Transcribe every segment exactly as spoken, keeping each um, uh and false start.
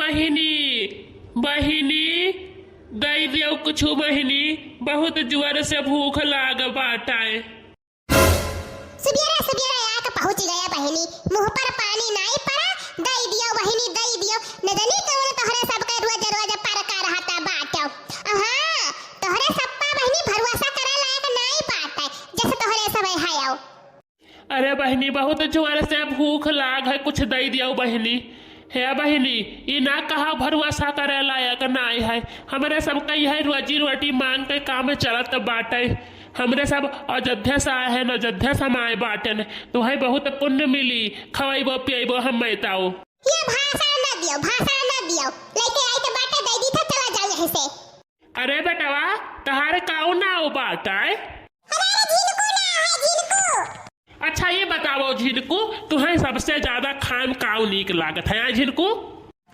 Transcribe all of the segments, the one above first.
बहिनी, बहिनी, दइ दियो कुछु बहिनी, बहुत जोर से भूख लाग बाटइ। सुबेरे सुबेरे आके पहुँच गया बहिनी, मुँह पर पानी नाई पड़ा, दइ दियो बहिनी, दइ दियो। न जानी कौन तोहरे सबके रोज रोज पर का रहता बाटो। हाँ, तोहरे सप्पा बहिनी भरोसा करे लायक नाई बाटइ, जैसे तोहरे सब है आओ। अरे बहिनी, बहुत जोर से भूख लाग है, कुछ दइ दियो बहिनी। हे बहिनी, ई ना कहा भरोसा करे लायक नाई है। हमरे सब कई है रोजी रोटी मांग के काम चलत बाटइ। हमरे सब अयोध्या से आए हैं, अयोध्या से हम आए बाटेन। तुहइ बहुत पुण्य मिली, खवइबो पियइबो हम मैताओ। ये भाषण ना दियो, भाषण ना दियो। लइके आई तो बाटे दइ दी था, चला जाओ यहाँ से। अरे बेटवा, तहार काऊ नाव बाटइ? हमारे झिनकू ना है, झिनकू। अच्छा, ये बताओ झिनकू, तुहइ सबसे ज्यादा खाए में काऊ नीक लागत है, आय झिनकू?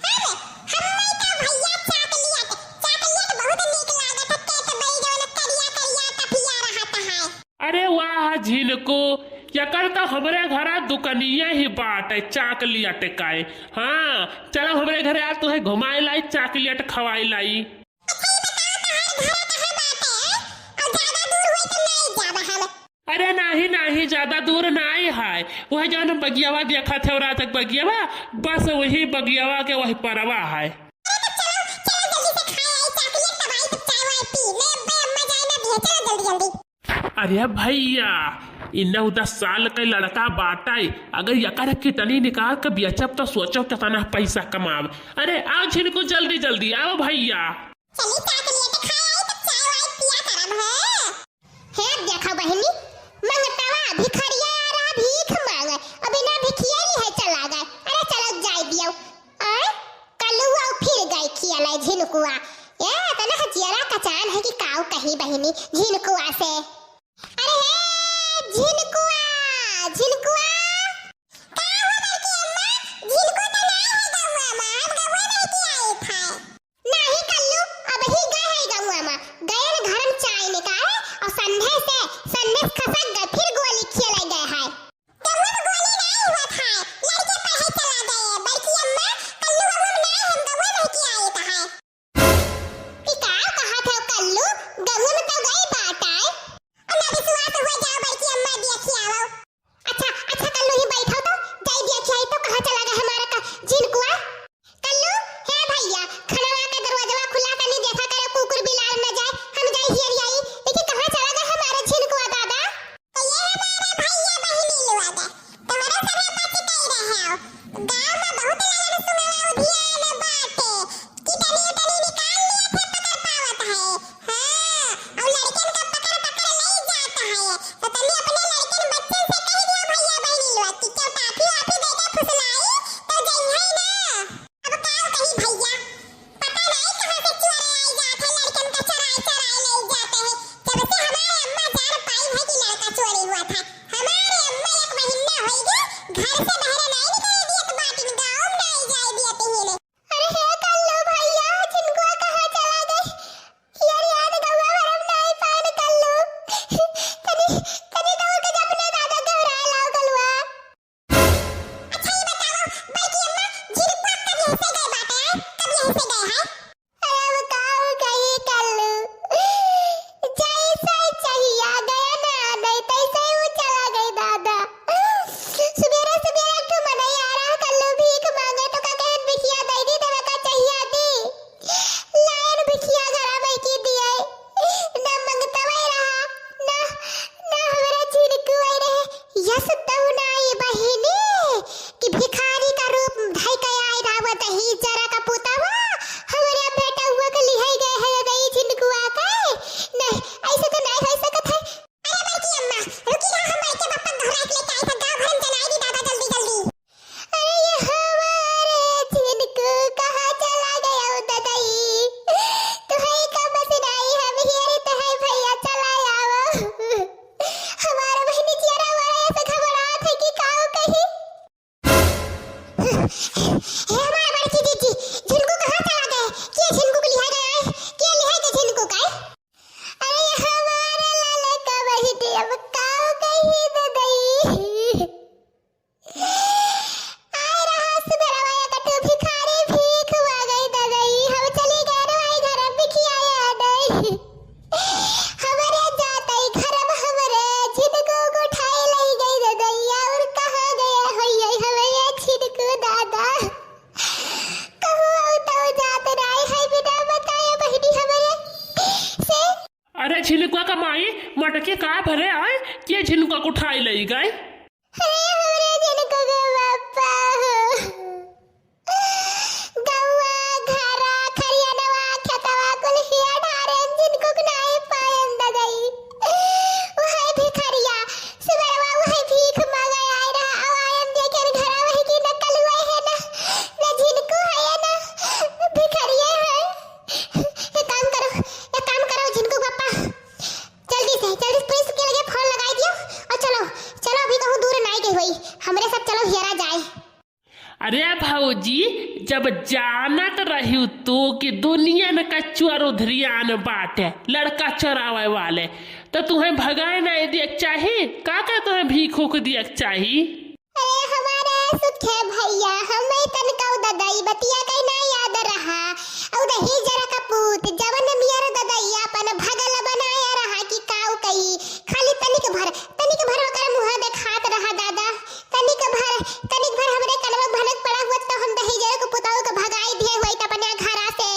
हम, हम्मे तो भइया चॉकलेट, चॉकलेट बहुत नीक लागत है, Cadbury जौन करिया करिया टफिया रहत है। अरे वाह झिनकू, यकर तो हमरे घरा दुकनिया ही बाटइ चॉकलेट कइ। हाँ, चलो हमरे घरे आ, तुहइ घुमाइ लाई, चॉकलेट खवाइ लाई। अच्छा, ये बताओ, तोहार घर कहाँ बाटे, हैं? और ज्यादा दूर होई तो नहीं जाब हम। अरे नाही, नाही, ज्यादा दूर नाही है। वह जौन बगियावा देखत है, रात तक बगियावा, बस वही बगियावा के वही परवा है। अरे तो चलो, चलो जल्दी से खाए आई चॉकलेट, तब आई तब चाय वाय पी। मैं अब्बे अम्मा जाए ना दिए, चलो जल्दी जल्दी। अरे भइया, ई नौ दस साल के लड़का बाटइ, अगर यकर किडनी निकाल के बेचब तो सोचो केतना पैसा कमाब। अरे आओ झिनकू, जल्दी जल्दी आओ भइया। चली चॉकलेट खाए आई, तब चाय वाय पिया करब है। हे देखो बहिनी, मंगतवा भिखरिया आ रहा भीख मांगे, अब इन्हें भिखिया लिहे चला गए। अरे चलो जाए दियो। आय, कलुआ फिर गए खियाले झिनकुआ। ए, तना जियरा कचान है कि काऊ कही बहिनी झिनकुआ से। अरे हे झिनकुआ, झिनकुआ। का हो बड़की अम्मा, झिनकू तो नाई है गौवा मा, हम गौवा नहीं की आई था। नाही कल्लू, अबही गए है गौवा मा, गए न घर में चाय निकाले और संधे से, संधे से खसक गए, फिर गोली खेले गए है। गौवा में गोली नाई हुआ था, लड़के पढ़े चला गए, बड़की अम्मा, कल्लू गौवा में नाई, हम गौवा नहीं की आई था। ई का कहत हौ कल्लू? गौवा में तौ गई बाटै। ना विश्वास हुआ जाओ बड़की अम्मा देखी आवो। अच्छा, अच्छा कल्लू ही बैठो तो, जाई देखी आई तो कहाँ चला गए हमारा का झिनकुआ। कल्लू, हे भैया, खनवा का दरवाजवा खुला तनी देखा करे कुकुर बिलार न जाए, हम जाई हियर आई, लेकिन कहाँ चला गए हमारा झिनकुआ दादा? तो ये हमारे भैया बहिनी लोग, तोहरे सभे बच गई रहे हो। गाँव में बहुत लगन सुनवा उधियान बाटे, कि तनी तनी निकाल लिए थे पकड़ पावत है। हाँ, और लड़कन का पकड़ पकड़ ले जाता है। तो तनी अपने लड़कन बच्चन से कह दियो भैया बहिनी लोग कि क्यों टाफी वाफी दे के फुसलाई तो जइहै ना। अब का कही भैया, पता नहीं कहाँ से चोरे आई जात है, लड़कन का चराए चराए ले जाते हैं। जब से हमारे अम्मा जान पाई है कि लड़का चोरी हुआ था, हमारे अम्मा एक महीना होई गए घर से बाहर नहीं निकले दियत बाटिन, गाँव में नहीं जाए दियत ही ने। अरे हे कल्लू भैया, झिनकुआ कहाँ चला गई? यार याद गौवा भरम नहीं पान कल्लू। तनी, तनी दौड़ के जा अपने दादा के घबराए लाओ कलुआ। अच्छा, ये बताओ, बड़की अम्मा, झिनकुआ कब यहाँ से गए बाटे, हैं? कब यहाँ से गए हैं? अरे, अब का हो गई कल्लू? जैसे चहिया गया ना, नहीं तैसे ही वो चला गई दादा। सुबेरे सुबेरे एक ठो मनई आ रहा कल्लू, भीख मांगे तो का कहे, "भिखिया दे दी, देवे का चहिया दी।" लायन भिखिया घरा में की दिए, ना मंगतवई रहा, ना, ना हमरा झिनकुआ रहे। यस तउ नाई बहिनी कि भिखारी का रूप धइ के आए रावत ही जरा का पुतवा, हमरे बेटउआ के लिहे गए है गई झिनकुआ के। नहीं, ऐसे तो नहीं हो सकत है। अरे बड़की अम्मा, रुकी ना, हम माई के बापा के घबराए के लेके आई था, गाँव घर में जनाई दी दादा जल्दी जल्दी। अरे ये हमारे झिनकू कहाँ चला गया ओ ददई? तुहई का बस नाई हम हियरी तहई भैया चला आवो। हमारा बहिनी जियरा हमारा ऐसे घबरात है कि काऊ कही। हे हमारे बड़की जीजी, झिनकू कहाँ चला गए? के झिनकू के लिहा गया है? के लिहा के झिनकू का है? अरे हमारे लाले का बहिनी अब काऊ कही ददई? आए रहा सुबेरवा एक ठो भिखारी भीख मांगे। का भरे आए, के झिनका उठाई लई गए? अरे हमरे झिनकू के पापा हो। गौआ, घरा, खरियानवा, खेतवा कुल हिया ढारेन, झिनकू के नाई पाएन ददई। उहै भिखरिया, सुबेरवा उहै भीख मांगे आए रहा, अब आएन देखेन घरा वही की न कलुआ है ना, न झिनकू है ना, भिखरिया है। एक काम करो, एक काम करो झिनकू पापा, जल्दी से, जल्दी पुलिस के लगे फोन लगाई दियो और चलो, चलो अभी कहूँ दूर नाई गई होई, हमरे सब चलो हियरा जाए। अरे भौजी, जब जानत रही तू कि दुनिया में का चोर उधरियान बाटे, लड़का चोरावे वाले, तो तुहें भगाए नाई दिए के चाही? का का तुहें भीख उख दिए के चाही? अरे हमारे सुखे भैया, हमें तनका उ ददई बतिया कई ना याद रहा। उ दही जरा का पूत, जवन मियर ददई अपन भगल बनाया रहा कि काऊ कई। खाली तनिक भर, तनिक भर ओकर मुँह देखात रहा दादा। तनिक भर, तनिक भर हमरे कनवा भनक पड़ा हुआ तो हम दही जरा के पुताऊ के भगाई दिए हुए अपने घरा से।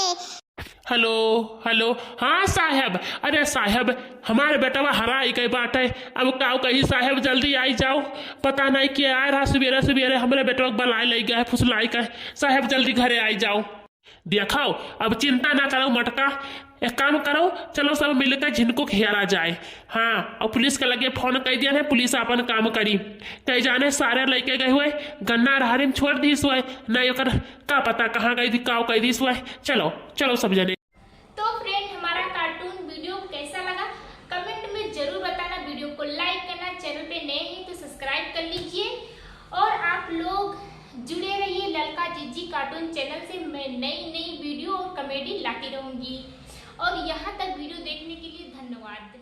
हेलो, हेलो, हाँ साहेब, अरे साहेब, हमार बेटवा हराई गए बाटे। अब काऊ कही साहेब, जल्दी आई जाओ, पता नहीं के आए रहा सुबेरे सुबेरे हमरे बेटवा के बलाए लई गए, फुसलाई के। साहेब जल्दी घरे आई जाओ। देखाओ, अब चिंता ना करो मटका, एक काम करो, चलो सब मिलकर झिनकू के हेरा जाए। हाँ, और पुलिस के लगे फोन कई दिया है, पुलिस आपन काम करी। कई जाने सारे लइके गए हुए, गन्ना रहरिन छोड़ दीस हुए, नहीं ओकर का पता कहाँ गई थी, काऊ कई दीस हुए। चलो, चलो सब जने। तो फ्रेंड, हमारा कार्टून वीडियो कैसा लगा, कमेंट में जरूर बताना। वीडियो को लाइक करना, चैनल पे नए हैं तो सब्सक्राइब कर लीजिए। और आप लोग जुड़े रहिए ललका जिज्जी कार्टून चैनल से, मैं नई नई वीडियो और कॉमेडी लाती रहूँगी। और यहाँ तक वीडियो देखने के लिए धन्यवाद।